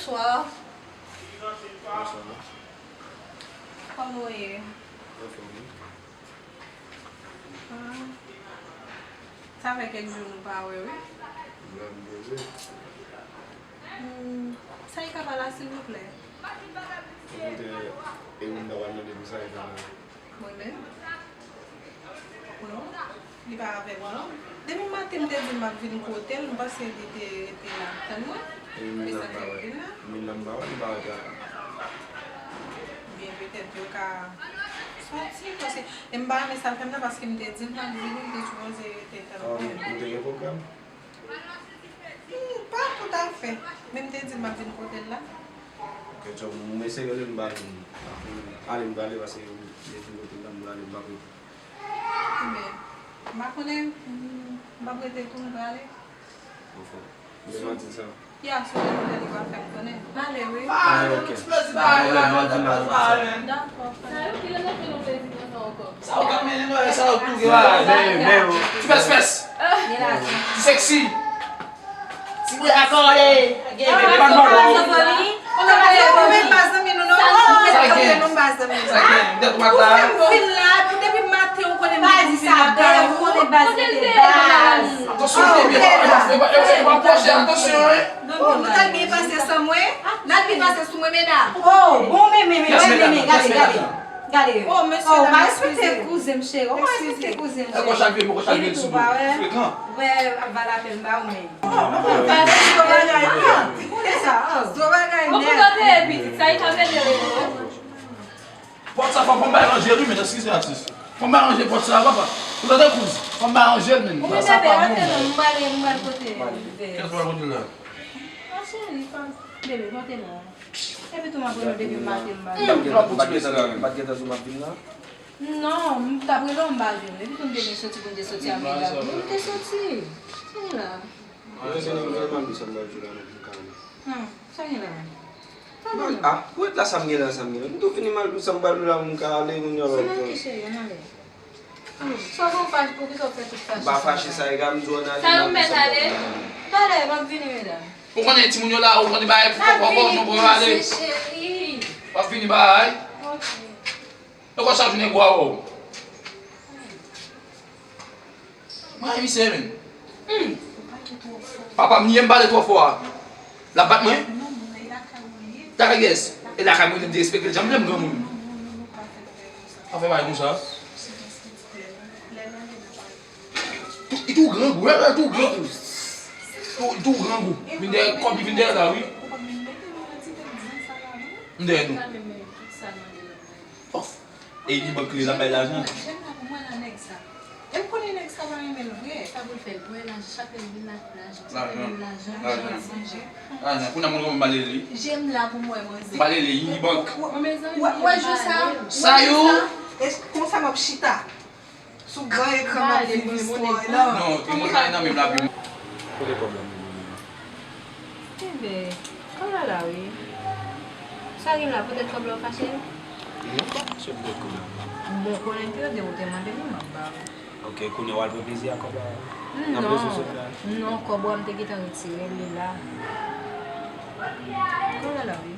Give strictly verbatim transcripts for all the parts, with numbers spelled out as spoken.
Bonswa. Bonswa. Kòman w ye? Anfòm, wi. Ah. Sa fè kèk jou nou pa wè, wi. M la, m poze. Hmm, sa e ka pa la, silvouplè? Ekoute, e moun nan pral mande pou sa e ka la. Mwen menm? Non, li pa avè m, non. Depi maten, m te di l m ap vin kote l, m panse li te rete la ap tann mwen. E moun nan pa wè. Moun nan pa wè, li pa wè la. Oubyen petèt yo ka soti, paske, e m pa renmen sa l fè m nan, paske m te di l m ap vini, m te sipoze rete tann mwen. Ou te gen pwogram? Hmm, pa toutafè. Men m te di l m ap vin kote l la. Ok, tchòp, m eseye rele l, m pa jwenn li. Ale, m prale, paske m vin kote l la, m prale, m p ap rete. Ebyen, m pa konnen, m, m p ap rete tou, m prale. Anfen, m te manti sa. Ya, si w rele l, li va fè m konnen. M ale, wi. Ale, ok. Dakò, frè. Sa yo ki rele fè nou plezi konsa ankò? Sa yo ka mennen nou, sa yo tou gen bagay. Men, men, men, ti pès pès. Ti seksi. Ti bwe akòde. Gen bebe pa nan. Ou menm pa zanmi nou, non? Ou menm pa zanmi nou. Sa gen? Ou fè m vin la, pou depi maten, ou konnen m di sa bèl, ou konnen baz mete baz. Atansyon, bebe, e pa, e pa, e pa, e pa pwoche, atansyon, wi. Oh, nou t al byen pase san mwen. N al byen pase sou mwen, medam. Oh, bon, men, men, men, men, men, men, gade, gade. Gade. Oh, mesye, oh, dam, pa respekte kouzen m, cheri. Oh, pa respekte kouzen m, cheri. Epi tou, pa wè. Wè, ap ba lapèn ba ou, men. Oh, mwen konn pa di gwo bagay, non. Konnen sa, oh. Gwo bagay nèt. Mwen konn tande pitit, sa, li ka mele. Pòt sa fò, fò m bay ranje l, wi, men, eskize, atis. Fò m bay ranje pòt sa, papa. Ou tande, kouz? Fò m bay ranje l, men. Bagay sa pa bon. Ou bebe, antre non, m prale, m prale pote vè. Kiyès w pral pote la? Ah, cheri, pa, bebe, pote la. Epi tou, m ap rele w depi maten, m pa vin. M pa t gentan, m pa t gentan di w m ap vin la? Non, m t ap rele w, m pa jwenn ou. Epi tou, m te gen soti pou m te soti avèk Gabriel, m te soti. Vini la. Mwen se nan vrèman di sa m pral di la, non, pou m ka ale. Hmm, sa gen la menm? Sa gen la? Ah, pou ret la, sa m gen la, sa m gen la. M tou fini mal pou sa m pral di la, pou m ka ale, kounye a. Sinon, ki cheri, ann ale. Sa w fè w fache, poukisa w fè tout fache sa? M pa fache, sa e ka m di w ann ale. Sa yo mèt ale? Talè, m ap vini, medam. Ou konnen timoun yo la, ou konnen bagay pou kòkò, nou pral ale. Cheri. W ap vini bagay. Ok. Yo konsa jounen gwa ou. Mwen misye menm. Hmm. Papa m niye m pale twò fò a. L ap bat mwen. Lakay kiyès? E lakay mwen li m te respekte l jan m vle m granmoun. Pa fè bagay konsa. Li tou grangou, wè, wè, tou grangou. Tou, tou grangou. Vin dèyè, kòb li vin dèyè la, wi. M dèyè nou. Of. E li bank li, l ap bay lajan. Jèn la pou mwen la, nèg sa. E m konnen nèg sa pa renmen l vre. Sa pou l fè l pran lajan, chak lè l vin la, lajan. Lajan. Lajan. Lajan. Kounye a moun konn pale li. Je m la pou mwen, manzè. Pale li, li bank. Wè, wè, jou sa. Sa yo. E konsa m ap chita. Sou gran ekran m ap viv istwa la. Non, te montre nan menm lavi. Kote kòb la, menm? Enben, kòb la la, wi. Sa gen la, poutèt kòb la w fache? Non, m pa fache poutèt kòb la. Bon, konnen m te tande ou te mande m, m ap ba ou. Ok, kounye a w al pran plezi ak kòb la? Non, non, kòb ou a m te gentan retire l, li la. Kòb la la, wi.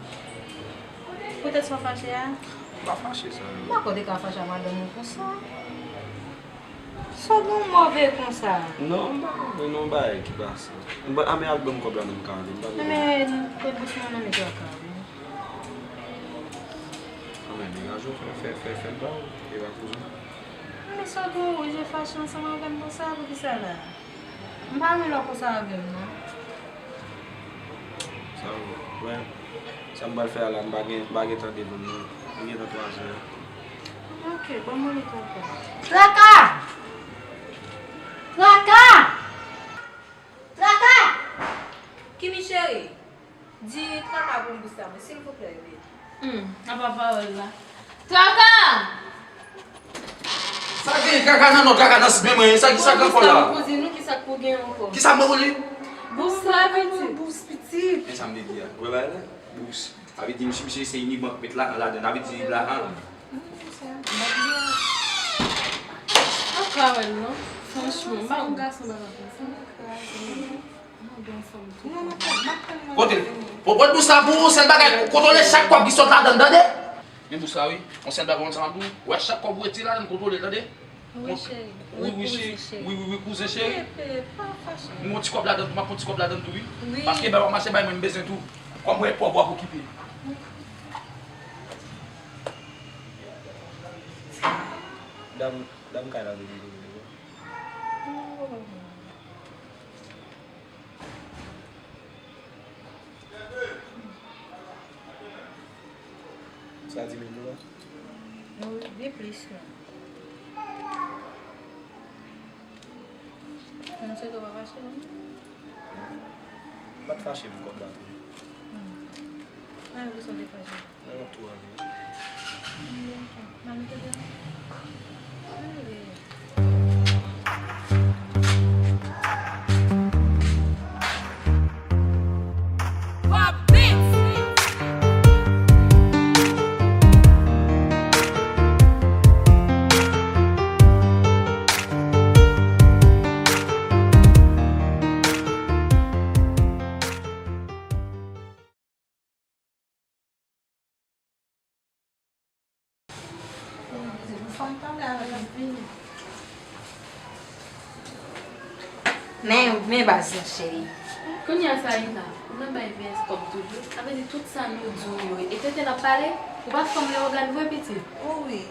Poutèt sa w fache a? M pa fache sa. M pa kwè w te ka fache ak madanm ou konsa. Sa w gen w move konsa? Non, m pa move non, bagay ki pase. M pa, a, men al ban m kòb la non, m ka ale, m pa bezwen. Men, kote bous mwen nan, men Traka, wi. A, men degaje w, fè, fè, fè, fè l ba ou, e pa kouzen. Men sa w gen w oblije fache ansanm avè m konsa, poukisa la? M pa renmen lè w konsa avè m, non. Sa w, wè, sa m pral fè a la, m pa gen, m pa gen tan devan m, non. Li gentan twa zè. Ok, ban m rele Traka. Traka! Traka! Traka! Kimi cheri, di Traka pou m bous la, mwen, silvouplè, bebe. Hmm, apa pawòl la. Traka! Sa gen Traka nan non, Traka nan simen mwen, sa ki sa k ankò la? Bous la, mwen poze nou, kisa k pou gen ankò? Kisa mwen pou li? Bous la, pitit. Bous, pitit. Men sa m te di a. Ou wè bagay la? Bous. Sa vle di misye, misye se Unibank met lajan ladan. Sa vle di lajan. M pa ka wè l non. Franchman, m pa yon gason bagay konsa. Kote l? Pran, pran dous la pou ou, sèl bagay, kontwole chak kòb ki sot ladan, tande? Men dous la, wi. Yon sèl bagay, yon sèl bagay, ou wè chak kòb ou retire ladan, kontwole l, tande? Wi, cheri. Wi, wi, cheri. Wi, wi, wi, kouzen, cheri. Epe, pa fache. M gon ti kòb ladan tou, m ap pran ti kòb ladan tou, wi. Wi. Paske bay w ap mache bay mwen, m bezwen tou. Kòm mwen pòv, w ap okipe. Dam, dam kay la vini. Sa di mil dola? Non, gen plis, non. Mwen swete w pa fache, non? M pa t fache pou kòb la tou. Hmm. Mwen menm, m te fache. Mwen tou anvi. Men, men baz lan, cheri. Kounye a sa, Ita, ou nan bay V S kòb toujou? Sa vle di tout sa nou di w yo, e tenten n ap pale? Ou pa fanm Leyogàn vre, pitit? O wi.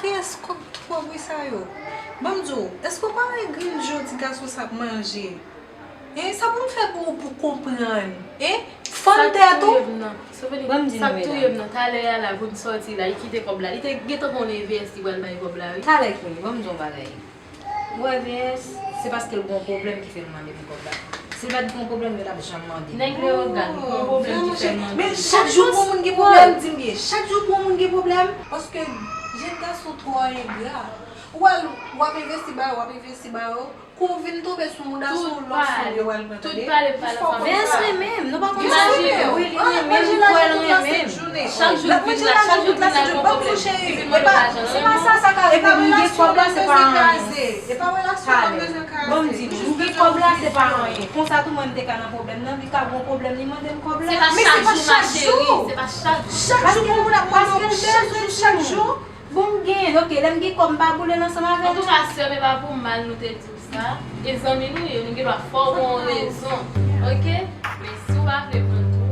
Kiyès kòb twò wi sa yo? Ban m di w, èske w pa wè grenn jodi gason sa ap manje? Hein, sa pou m fè pou ou pou konprann? Hein? Fann tèt ou? Ban m di nou medam. Sa k touye m nan, talè a la, pou m sòti la, li kite kòb la. Li te gentan konnen V S ki pral bay kòb la, wi. Talè ki? Ban m di w yon bagay. Ou wè V S, se paske l gon pwoblèm ki fè l mande pou kòb la. Si l pa t gen yon pwoblèm, yo t ap janm mande. Nèg Leyogàn, gon pwoblèm ki fè l mande. Men chak jou pou moun gen pwoblèm, di m byen, chak jou pou moun gen pwoblèm. Paske jèn gason twò engra. Ou wè l, w ap envesti ba yo, w ap envesti ba yo. Kou w vin tonbe sou mouda, se yon lòt fanm yo pral pran, tande. Tout pale, pale ansanm. Vens renmen m, nou pa konn sa. Wi, li renmen m, m kwè l renmen m. Chak jou l vin la, chak jou l vin la, l gon pwoblèm. Li vin mande lajan. Se pa sa, sa ka, e pa relasyon nou bezwen kraze. E pa relasyon nou bezwen kraze. Bon, m di nou, m gen kòb la, se pa anyen. Konsa tou, mwen, m te ka nan pwoblèm nan, li ka gon pwoblèm, li mande m kòb la. Se pa chak jou, ma chérie, se pa chak jou. Chak jou, moun ap mande w pou bezwen chak jou. Bon, m genyen l, oke, lè m gen kòb, m pa boule l ansanm avè l. Antouka, sè m, e pa pou mal nou te di w sa. E zanmi nou ye, nou gen dwa fè w gon rezon, oke? Men si w pa vle pran tou,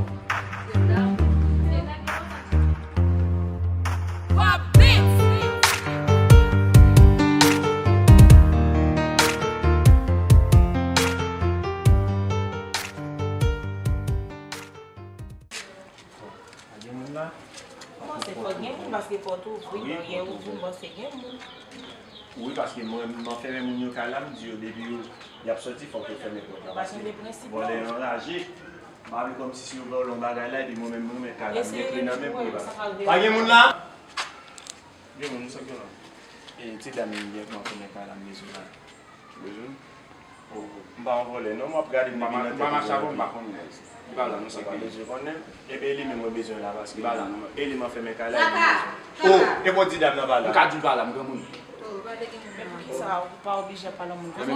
se ta, se ta gen konsa. Pa gen moun la? M panse fò gen moun, paske pòt ouvri, baryè ouvri, m panse gen moun. Wi, paske mwen, m anfèmen moun yo kay la, m di yo, depi yo, y ap sòti, fòk yo fèmen pòt la. Paske vòlè yo anraje. M pa vle kòmsi si yo vòlè yon bagay la, epi mwen menm, mwen menm kay la, m gen kle nan men m pou yo pa. Pa gen moun la? Gen moun, sa k gen la? E, ti dam, m gen pou anfèmen kay la, m bezwen la. Bezwen? Oh, m pa yon vòlè, non, m ap gade m depi nan tèt ou. M pa mache avè w, m pa konnen. Li pa la, non, sa pa bezwen konnen. Ebyen, e li menm mwen bezwen la, paske e li m anfèmen kay la, e li m bezwen. Oh, e pa w di dam nan pa la. M ka di l pa la, m granmoun. Men poukisa ou pa oblije ap pale moun konsa?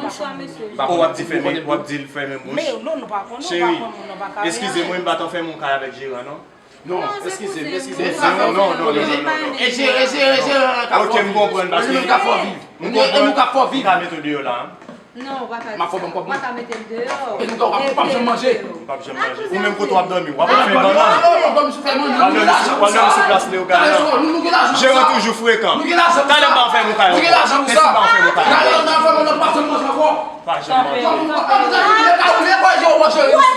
Oh, w ap di fèmen, w ap di l fèmen bouch. Men non, nou pa konnen, ou pa konnen, nou pa ka reyaji. Cheri, eskize mwen, m pa t anfèmen yon kay avèk jeran, non. Non, eskize m, eskize m. Non, non, non, non, non, non. E jere, jere, jere, ka fè w viv. Ok, m konprann, paske e nou ka fè w viv. M konprann. E nou ka fè w viv. M ka mete w deyò la, hein. Non, ou pa ka di sa. Ou pa ka mete l deyò. E nou ka, ou p ap janm manje. Ou p ap janm manje. Ou menm kote w ap dòmi, w ap fè bannan. W ap dòmi sou, w ap dòmi sou plas Leyogàn nan. Jeran toujou frekan. Talè m pa fè mou kay ankò. Eskize m, pa fè mou kay ankò. Pa janm manje. Ou wè kouzen m pa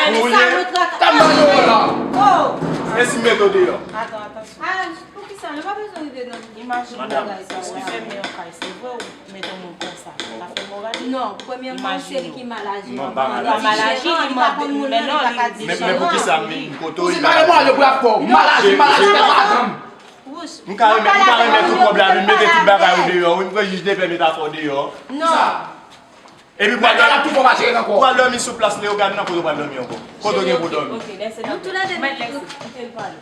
nan sa mwen traka. Oh! E si m mete w deyò? Atann, atansyon. Ah, poukisa? Nou pa bezwen rive nan bagay sa. Madanm, eskize m. Fèmen yon kay, se vre ou mete yon moun konsa. Sa fè moral li? Non, premyèman, se li ki mal aji. Non, pa mal aji. Li pa konn moun nan, li pa ka di jeran. Men poukisa m vin kote w? Kouzen, pa gen mwayen pou y ap fè w. Mal aji, mal aji, tèt pa janm. M ka renmen, m ka renmen tout kòb la, vin mete tout bagay ou deyò. Wi, m pran jij de pè mete afè w deyò. Non. Epi pral dòmi, pral dòmi sou plas Leyogàn nan, kote w pral dòmi ankò? Kote w gen pou w dòmi? Ok, lèse nou. Nou toulède nou kite l pale.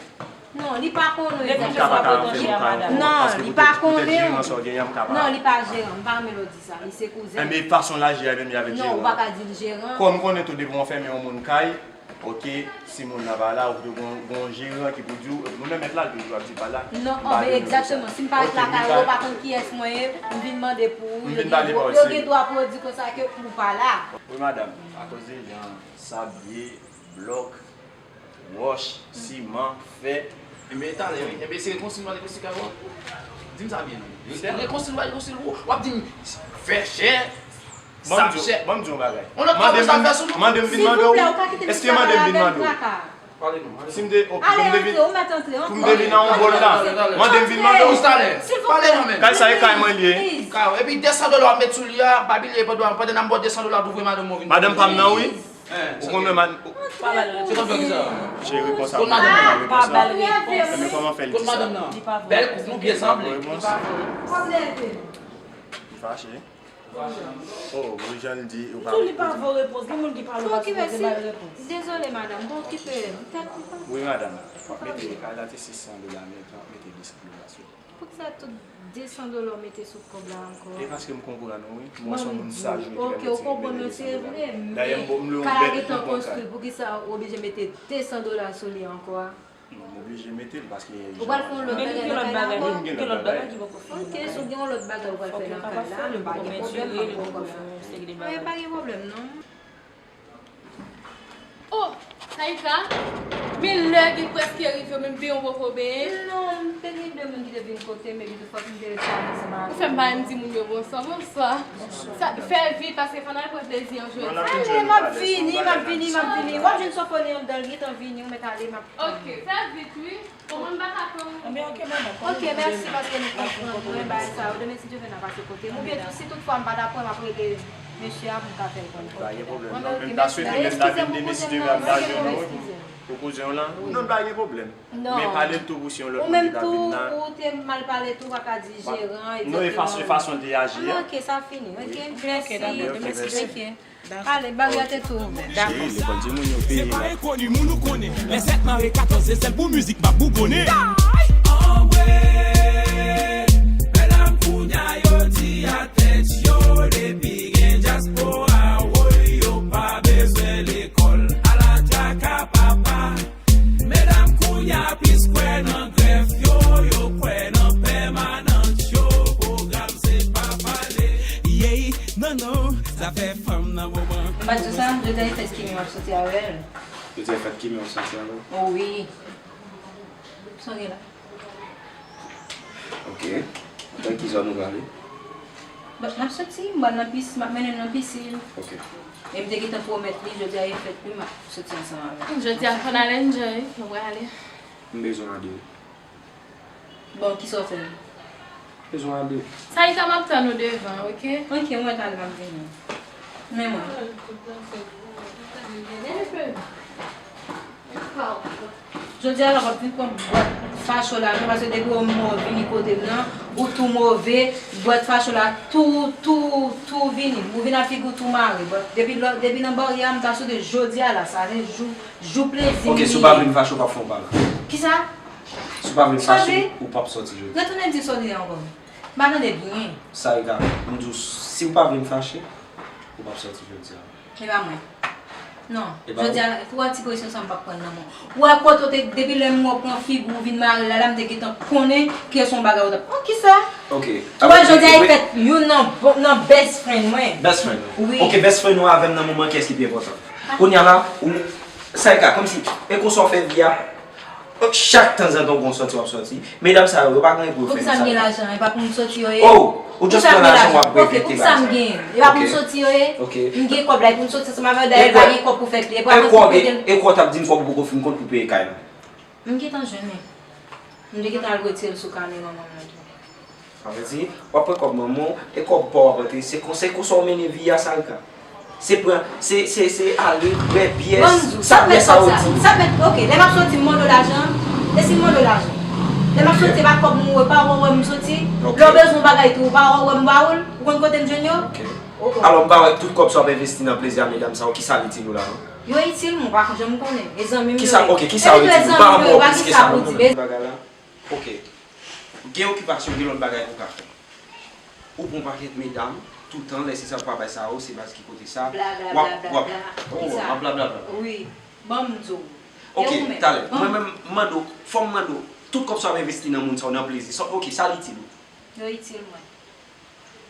Non, li pa konnen. Depi m ka pa ka fè yon ka yon Non, paske li pa poutèt poutèt konnen. jeran sa w genyen m ka pa. Non, li pa jeran. M pa renmen lè w di sa. Li se kouzen. Enben fason l aji avè m li avèk Non, ou jeran. Pa ka di l jeran. Kòm m konnen tou depi w anfèmen yon moun kay, ok, si moun nan pa la, ou tou gon gon jeran ki pou di w, moun nan mèt la, l toujou ap di pa la. Non, oh, ben egzakteman. Si m parèt lakay ou, ou pa konn kiyès mwen ye, m vin mande pou ou, M yo vin pale gen dwa- pa w yo se gen dwa pou yo di konsa ke ou pa la. Wi madam, akoz de jan, sablye, wòch, siman, fè. Enben talè wi, enben se rekonsil w al rekonsil kay ou a. Di m sa byen non. Rekonsil w al rekonsil ou, w ap di m fè chè, Ban m sab di w- chè. ban m di w yon bagay. On lòt Mande kòb sa m fè sou vin- nou. mande m vin mande w. Èske mande m vin mande w? Pale non. Si m te ok, Ale m te antre, vin ou mèt antre. Pou m te vin nan yon bòl la. Mande m vin mande w. Talè. Pale non men. Kay sa e kay mwen li ye. Kay ou. Epi de san dola w ap met sou li a, pa bliye pandan pandan n ap ba w de san dola pou voye madanm ou vin. Madanm pa m nan wi. Hein, Ou konn mwen man. Se konn fè ki sa. Cheri konsa. Konn madanm nan. Konsa. Mwen kòman fè l Konn di sa? Madanm nan. Bèl koup nou byen sanble. Li fache. Oh, wi jan l di ou pa Tou li pa vo repons, gen moun ki pale ou pa sipoze bay repons. Dezole madanm, bon okipe. Wi madanm. Mete kay la te sis san dola men mete de san dola sou. Poukisa tout de san dola w mete sou kòb la ankò? E paske m konprann ou wi. Mwen se yon moun saj wi ki Ok, ou konprann mwen se vre, men Dayè m bon m lè yon kay la bèl gentan bon konstwi, kay. Poukisa ou oblije mete de san dola sou li ankò a? Non, m oblije mete l paske Ou pral fè yon lòt Men bagay gen nan lòt kay la bagay, ankò? gen lòt bagay ki poko fè. Ok, si w gen yon lòt bagay ou pral fè nan kay la, m pa gen pwoblèm, m ap pran kòb la. Mwen pa gen pwoblèm non. Oh, Saïka, men lè gen prèske rive, menm benyen w poko benyen. Non, te gen de moun ki te vin kote m, epi tout fòk m te ret chale ansanm avè yo. Ou fè m pa menm di moun yo bonswa, bonswa. Sa, fè vit, paske fò n al pran plezi an jodi. Ale, m ap vini, m ap vini, m ap vini. W ap jwenn Sofoni anndan, l gentan vini, ou mèt ale, m ap. Ok, fè vit wi. Bon, mwen m pa ka tann ou. Enben ok madanm. Ok, mèsi paske nou konprann mwen, bagay sa yo. Demen si Dye vle n a pase kote m. Oubyen tou, si toutfwa m pa t ap pran, m ap rele mesye a pou m ka fè l konnen. Pa gen pwoblèm Mwen non, menm menm ta ta swete swete m menm pou demen si koze Dye m vle nan, m mwen ta ke jwenn mwen ou. eskize m. Ou koze w lan? Non, m pa gen l tou pou si yon lòt Ou moun menm ki ta vin tou, la. Ou te mal pale tou, pa ka di jeran, Non, e fason, e fason l te aji a. Ok, sa fini. Ok, mèsi. Ok, dakò, mèsi. Ok. Ale, bagay la te tou ouvè. Cheri, lekòl di moun yo peye la. Koni moun ou konnen, lè sèt mare katòz se sèl pou mizik m ap bougonnen. Anmwe, medam kounya yo di atensyon, depi gen dyaspora, woy yo pa bezwen lekòl, ala traka papa. Medam kounya plis kwè nan grèf yo, yo kwè nan pèmanans yo, pwogram se pa pale. Yey, non non, zafè fanm nan moman. M pa di w sa, jodi a e fèt Kimi, m ap soti avè l. Jodi a fèt Kimi, w ap soti avè l? Oh wi. Sa w gen la? Ok. Nan ki zòn ou prale? Bon, n ap soti, m pral nan pis, m ap mennen l nan pisin. Ok. E m te gentan pwomèt li, jodi a e fèt li, m ap soti ansanm avè l. Jodi a fò n al enjoy, nou prale. M bezwen ale. Bon, kisa w fè? Bezwen ale. Saïka, m ap tann ou devan, ok? Ok, mwen t ale, m ap vini. Men mwen. Jodi a la, w ap vin pran bwat facho la, non, paske depi w mò vini kote m nan, ou tou move, bwat facho la tou, tou, tou vini. Ou vin ak figi w tou mare. Bwat, depi lò, depi nan baryè a, m ta swete jodi a la, sa se jou, jou plezi m li ye. Ok, si w pa vle m fache, w p ap fè yon pa la. Kisa? Si w pa vle m fache, ou p ap soti jodi. Retounen di sa w di ankò. M pa tande byen. Saïka, m di w, si w pa vle m fache, ou p ap soti jodi a. E pa mwen. Non. Jodi a, ou wè ti presyon sa m p ap pran nan men w. Ou wè kote w te, depi lè m wè w pran figi w vin mare la, la m te gentan konnen ke se yon bagay ou t ap. Oh, kisa? Ok. Ou wè jodi a e fèt youn nan, nan best friend mwen. Best friend ou? Wi. Ok, best friend ou avè m nan moman, kiyès ki pi enpòtan? Kounye a la, ou, Saïka, kòmsi, e konsa w fè vi a. Chak tanzantan w gon sòti w ap sòti. Medam sa yo, yo pa gen pou yo fè nou sa. Poukisa m gen lajan? E pa pou m sòti yo ye? Oh, ou just pran lajan w ap revete bagay sa. Poukisa m gen? E pa pou m sòti yo ye? M gen kòb la, e pou m sòti ansanm avè yo, dayè l pa gen kòb pou fè kle. E pou avans pou peye. E kòb, e kòb t ap di m kòb ou poko fin kont pou peye kay la. M gentan jwenn li. M te gentan al retire l sou kanè manman m nan tou. Sa vle di, w ap pran kòb manman w, e kòb pa w ap rantre. Se konsa, se konsa w mennen vi a, Saïka. Se pran, se, se, se ale, bwè byè, sa byè sa yo di. Sa k mèt, ok, lè m ap sòti, m mande w lajan, e si m mande w lajan? Lè m ap sòti, e pa kòb m, e pa wè w wè m sòti? Lè w bezwen yon bagay tou, ou pa wè w wè m ba ou l? Ou konn kote m jwenn yo? Ok. Alò, m pa wè tout kòb sa w ap envesti nan plezi a medam sa yo, kisa l itil ou la, non? Yo itil mwen, ou pa janm konnen. E zanmi m yo ye. Kisa, ok, kisa yo itil ou? Pa anpil plis ke sa pou di. Bagay la. Ok. Gen okipasyon, gen lòt bagay pou w ka fè. Ou pran pakèt medam, toutan, lè se sa ou pa bay sa yo, se baz ki kote sa. Bla, bla, bla, bla, bla. Oh, kisa? W ap bla, bla, bla. Wi. Ban m di w. Ok, talè. Mwen menm, m mande w, fò m mande w, tout kòb sa w ap envesti nan moun sa yo, nan plezi, sa, ok, sa l itil ou? Yo itil mwen.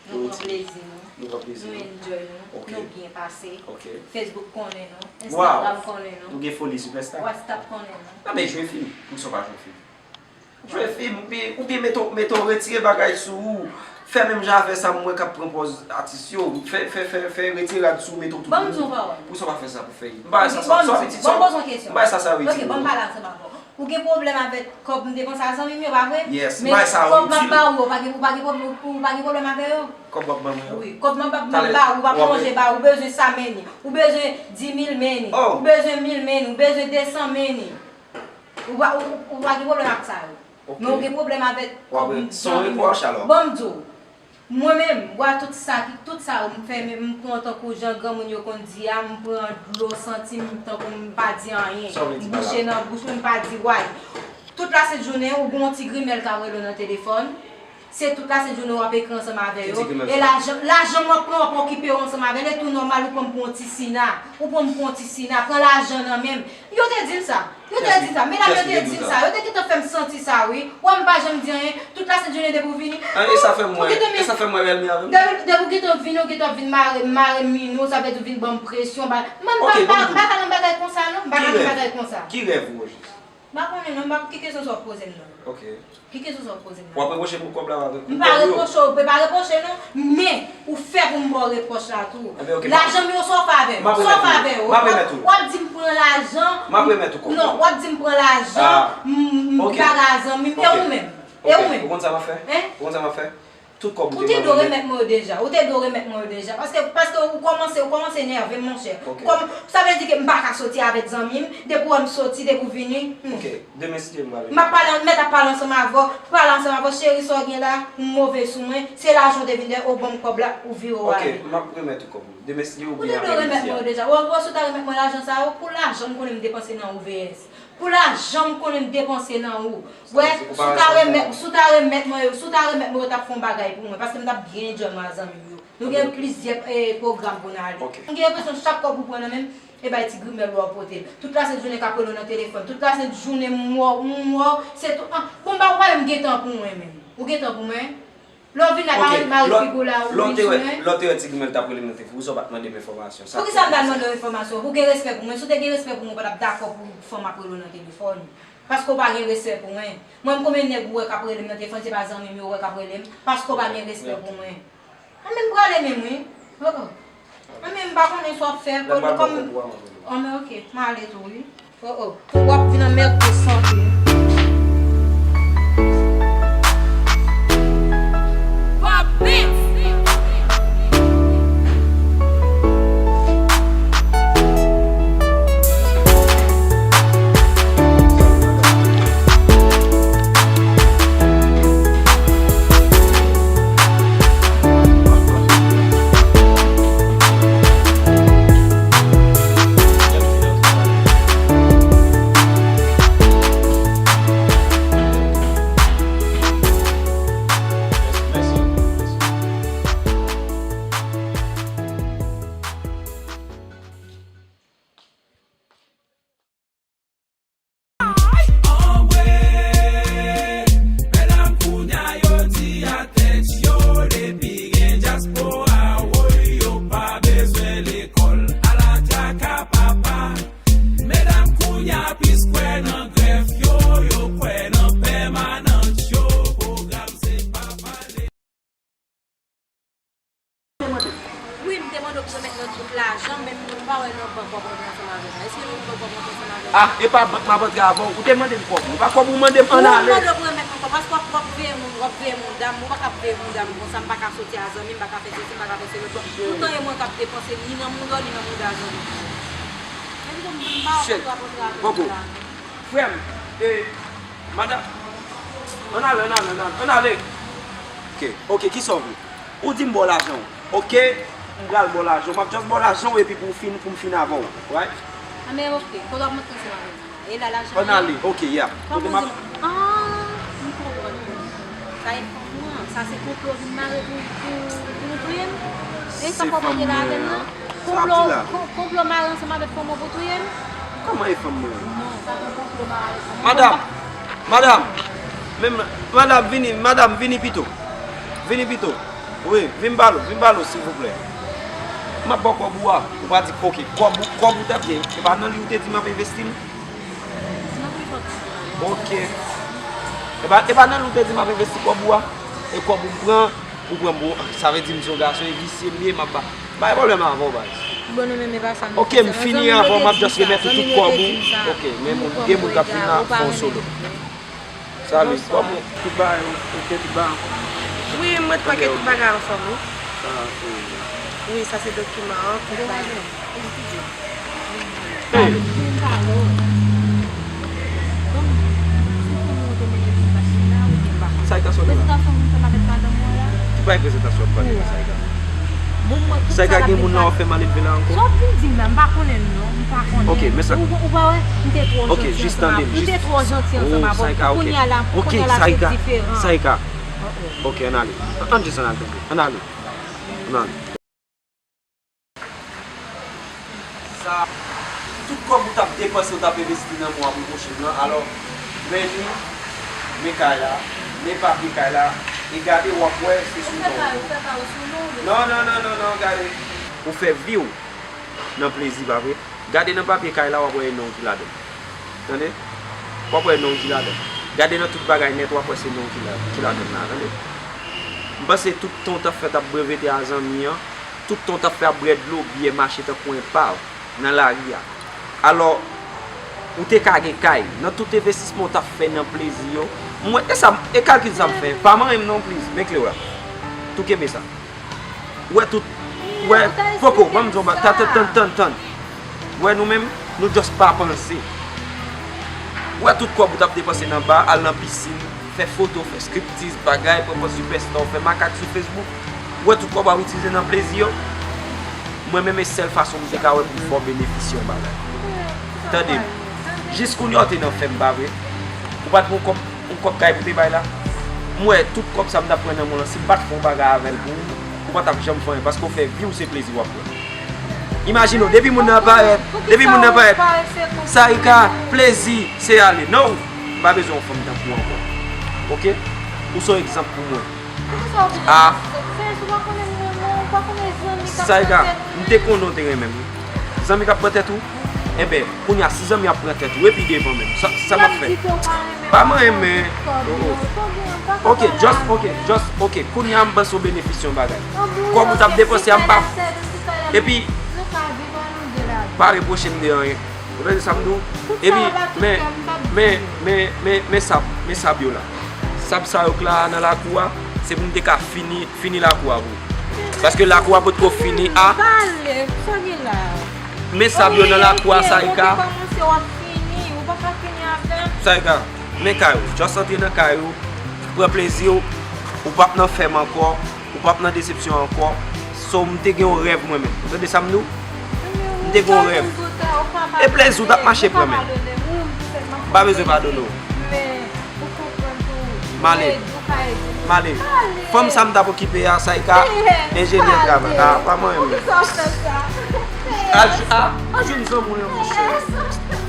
Nou pran plezi nou. Nou pran plezi nou. Nou enjoy nou. Ok. Nou byen pase. Ok. Facebook konnen nou. Instagram konnen nou. Ou gen foli sipèsta. WhatsApp konnen nou. Non, men jwe fim. Poukisa w pa jwe fim? Jwe fim, oubyen, oubyen mete w, mete w retire bagay sou ou. Fè menm jan avè sa m wè k ap pran pòz atis yo. Fè, fè, fè, fè retire rad sou ou, mete w tout. Ban m di w yon pawòl. Poukisa w pa fè sa pou fè? M pa wè sa, sa, sa pitit, sa. Ban m poze yon kesyon. M pa wè sa, sa yo itil. Ok, ban m pale ansanm avè w. Ou gen pwoblèm avèk kòb m depanse a zanmi m yo, pa vre? Yes, m pa wè sa yo itil. Men kòb m ap ba ou, ou pa gen, ou pa gen pwoblèm, ou pa gen pwoblèm avè yo? Kòb w ap ban mwen yo? Wi, kòb m ap, m ap ba ou, w ap manje ba ou, ou bezwen sa meni, ou bezwen di mil meni, ou bezwen mil meni, ou bezwen de san meni. Ou pa, ou, ou pa gen pwoblèm ak sa yo. Ok. Men ou gen pwoblèm avèk kòb m, zanmi m yo. Ban m di w, mwen menm, bwa tout sa ki, tout sa yo m fè, men m pran tankou jan granmoun yo konn di a, m pran dlo santi m tankou m pa di anyen. M bouche nan bouch mwen, m pa di way. Tout lasent jounen, ou gen yon ti grimèl k ap rele w nan telefòn. Se tout lasent jounen w ap ekri ansanm avè yo. E lajan, lajan m ap pran w ap okipe w ansanm avè l, e tou nòmal ou pran m pou yon ti sina. Ou pran m pou yon ti sina, pran lajan nan men m. Yo te di m sa. Yo te di m sa. Medam yo te di m sa. Yo te gentan fè m santi sa, wi. Wè m pa janm di anyen. Tout lasent jounen depi w vini. An, e sa fè m wè, e sa fè m wè bèl mi avè m. Depi, depi w gentan vini, w gentan vin mare, mare minou, sa vle di w vin ban m presyon. Ba, mwen m pa, m pa, m pa ka nan bagay konsa, non. M pa ka nan bagay konsa. Ki rèv ou, ojis? M pa konnen non, m pa, ki kesyon sa w ap poze m nan? Ok. Ki kesyon sa w ap poze m nan? W ap repwoche m pou kòb la, w ap repwoche m pou kòb yo? M pa repwoche w, m pa repwoche non, men ou fè pou m ba w repwòch la tou. Lajan m yo, sa w fè avè yo? Sa w fè avè yo? M ap remèt ou. W ap di m pran lajan. M ap remèt ou kòb yo. Non, w ap di m pran lajan, m, m kara zanmi m, e ou menm? E ou menm? Ou konn sa m ap fè? Ou konn sa m ap fè? Tout kòb ou te ban mwen. Ou te dwe remèt mwen yo deja. Ou te dwe remèt mwen yo deja. Paske, paske ou kòmanse, ou kòmanse nève m, monchè. Ok. Kòm, sa vle di ke m pa ka soti avèk zanmi m. Depi w wè m soti, depi w vini. Hmm. Ok. Demen, si Dye vle, m pral. M ap pale, mèt ap pale ansanm avè w. Pale ansanm avè w, cheri, sa w gen la, ou move sou mwen. Se lajan w te vin dèyè, ou ban m kòb la, ou vire w ale. Ok, m ap remèt ou kòb ou. Demen, si Dye vle, ou byen apre midi a. Ou te dwe remèt mwen yo deja. Ou, ou, si w ta remèt mwen lajan sa yo, pou lajan m konnen m depanse nan O V S. Pou lajan m konnen m depanse nan ou. Wè, si w ta remèt, si w ta remèt mwen yo, si w ta remèt mwen yo, w t ap fè yon bagay pou mwen, paske m t ap byen enjoy mwen ak zanmi m yo. Nou gen plizyè, eh, pwogram pou n ale. Ok. M gen enpresyon chak kòb ou pran nan men m, e bay ti grimèl ou a w pote l. Tout lasent jounen k ap rele w nan telefòn. Tout lasent jounen m wè w, m wè w, se tou, ah, bon, ba, ou pa menm gen tan pou mwen menm. Ou gen tan pou mwen? Lè w vin la, pa mare figi w la, ou vin sou mwen. Lè w te wè ti grimèl t ap rele m nan telefòn, poukisa w pa t mande m enfòmasyon? Poukisa m ta mande w enfòmasyon? Ou gen respè pou mwen? Si w te gen respè pou mwen, ou pa t ap dakò pou fanm ap rele w nan telefòn. Paske w pa gen respè pou mwen. Mwen, konbyen nèg ou wè k ap rele m nan telefòn, se pa zanmi m yo ou wè k ap rele m? Paske w pa gen respè pou mwen. Mwen menm prale menm wi. Oh, oh. Mwen menm m pa konnen sa w ap fè. Lè m pral pran kòb ou a, m ap rele w. Oh, men ok, m ale tou wi. Oh, oh. W ap vin anmède sante. Anmwey! Medam kounya yo di a tèt yo, depi gen dyaspora, woy, yo pa bezwen lekòl. Ala traka papa. Medam kounya plis kwè nan grèf yo, yo kwè nan pèmanans yo. Pwogram se pa pale. Wi, m te mande w pou remèt mwen tout lajan, men m pa wè nan bank w ap rantre ansanm avè m. Èske nan bank w ap rantre ansanm avè m? Ah, e pa bank m ap rantre avè w? Ou te mande m kòb ou. E pa kòb ou mande m, ann ale. Wi, m mande w pou remèt mwen kòb, paske w ap, w ap veye moun, w ap veye moun dam, ou pa ka ap veye moun dam konsa, m pa ka soti a zanmi, m pa ka fè sesi, m pa ka fè sela. Toutan e mwen k ap depanse, ni nan mouda w, ni nan mouda zanmi m. Epi tou, m pa wè kontra, kontra avè w la, non. Frè m, e, madanm, ann ale, ann ale, ann ale, ann ale. Ok, ok, kisa w vle? Ou di m ba w lajan w. Ok, m pral ba w lajan w. M ap just ba w lajan w epi pou w fin, pou m fin avè w. Right? A, men oke, kote w ap monte ansanm avè m la? E la, lajan an ale, oke, ya. Kote m ap... Ah, m konprann. Sa e fanm ou an. Sa se konplo vin mare pou, pou, pou nou touye m? E sa fò mete la avè m nan? Konplo, kon- konplo mare ansanm avèk fanm ou pou touye m? Kòman e fanm mwen an? Non, sa se konplo mare avèk fanm ou. Madam! Madam! Men, madanm, vini, madanm, vini pito. Vini pito. Wi, vin ba nou, vin ba nou, silvouplè. M ap ba w kòb ou a. Ou pa di, oke, kòb ou, kòb ou t ap gen. E pa nan li ou te di m ap envesti l? Oke. E pa, e pa nan li ou te di m ap envesti kòb ou a? E kòb ou m pran, ou pran m pou, sa vle di m se yon gason e visye m ye, m ap ba. Pa gen pwoblèm avè w, baz. Bon, nou menm, e pa sa nou fè. Oke, m fini avè w, m ap just remèt ou tout kòb ou. Oke, men moun, gen moun k ap vin la, fè yon solo. Salut, kòman? Tout bagay oke, tout bagay anfòm? Wi, mwen t pake tout bagay anfòm, wi. Sa se... Wi, sa se dokiman an, tout bagay. Hey. Sa e ka sòti la? Tout bagay prezentasyon ap pale la, sa e ka. Sa e ka gen moun nan w ap fè malelve la ankò? Sa w ap vin di m la, m pa konnen l non, m pa konnen. Ok, men sa. Ou, ou pa wè, m te twò janti ansanm avè w. M te twò janti ansanm avè w. Sa e ka, ok. Kounye a la, kounye a la se diferan. Sa e ka. Ok, ann ale. Ann jis ann ale, tanpri. Ann ale. Ann ale. Sa, tout kòb ou t ap depanse, ou t ap envesti nan mwa pou pwochen nan, alò, men li, men kay la, men papye kay la, e gade w ap wè se sou non ou. Non, non, non, non, non, gade. Ou fè vi w nan plezi, pa vre? Gade nan papye kay la, w ap wè e non w ki ladan l. Tande? W ap wè e non w ki ladan l. Gade nan tout bagay nèt, w ap wè se non w ki la, ki ladan l la, tande? M panse tout tan w t ap fè t ap brevete a zanmi an, tout tan w t ap fè ap bwè dlo, byè, mache tankou enpav nan lari a. Alò, ou te ka gen kay. Nan tout envestisman w t ap fè nan plezi yo, m wè, e sa, e kalkil sa m fè. Pa manyen m non, please. Men kle w la. Tou kenbe sa. Ou wè tout, ou wè, poko, ban m di w, tann, tann, tann, tann. Ou wè nou menm, nou just pa panse. Ou wè tout kòb ou t ap depanse nan ba, al nan pisin, fè foto, fè striptiz, bagay, pran pòz sipèsta, fè makak sou Facebook. Ou wè tout kòb w ap itilize nan plezi yo. Mwen menm e sèl fason m te ka wè pou m fè w benefisye yon bagay. Tande m. Jis kounye a w te nan fè m, pa vre? Ou pa t gen yon kòb yon kòb kay pou te bay la. M wè tout kòb sa m t ap pran nan men w lan, si m pa t fè yon bagay avè l pou ou, ou pa t ap janm fè anyen, paske w fè vi w se plezi w ap pran. Imajine w, depi moun nan parèt, depi moun nan parèt, Sarika, plezi, se ale. No! M pa bezwen yon fanm tankou w ankò. Oke? Ou se yon egzanp pou mwen. A. Sarika, m te konnen w te renmen m wi. Zanmi k ap pran tèt ou? Enben, kounye a, si zanmi ap pran tèt ou, epi devan menm, sa, sa m ap fè? Pa mwen renmen. Oh, oh. Ok, just, ok, just, ok. Kounye a, m panse w benefisye yon bagay. Kòb ou t ap depanse a, m pa. Epi, pa repwoche m de anyen. Ou tande sa m di w? Epi, men, men, men, men, men sab, men sab yo la. Sab sa yo k la nan lakou a, se pou m te ka fini, fini lakou a pou ou. Paske lakou a potko fini a. Men sab yo nan lakou a, Sarika. Sarika, men kay ou. Just antre nan kay ou. Pran plezi w. Ou p ap nan fè m ankò. Ou p ap nan desepsyon ankò. So, m te gen yon rèv mwen menm. Ou tande sa m di w? M te gen yon rèv. E plezi w t ap mache pran menm. M pa bezwen padone w. M ale. M ale. Fanm sa m t ap okipe a, Sarika, enjenyè travay. A, pa mwen menm. Al, a, al jwenn zanmi w yo, monchè.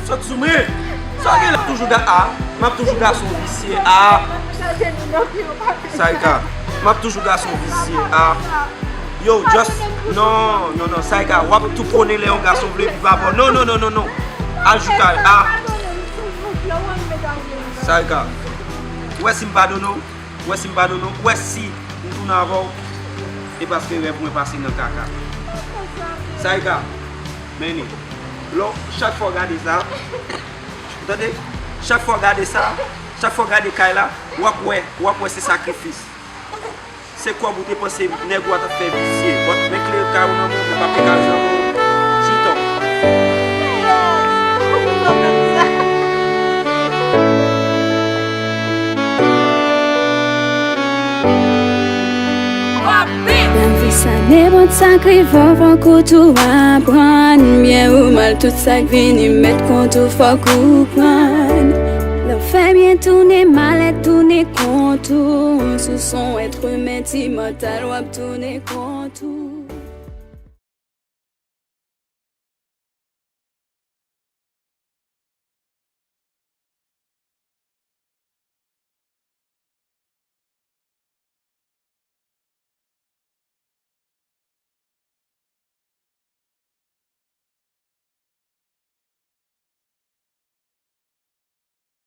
Sot sou mwen. Sa w gen la, toujou ga-, a, m ap toujou gason visye. A. Sarika, m ap toujou gason visye. A. Yo, just, non, non, non, Sarika, w ap tou konnen lè yon gason vle viv avè w. Non, non, non, non, non. Al jou kay, a. Sarika, ou wè si m padone w? Ou wè si m padone w? Ou wè si m tounen avè w? E paske rèv mwen pase nan kaka. Sarika, men li. Lò, chak fwa w gade sa, ou tande? Chak fwa w gade sa, chak fwa w gade kay la, w ap wè, w ap wè se sakrifis. Se kòb ou te panse nèg ou a t ap fè visye. But men kle kay ou nan men w, men papye kay ou nan men w. Chita w. Bèl vi sa Nenpòt sa k rive w, fòk ou tou aprann. Byen ou mal, tout sa k vini mèt kont ou, fòk ou pran. Lè w fè byen tounen, malè tounen kont ou. Si w se yon èt imen, ti mòtal, w ap tounen kont ou.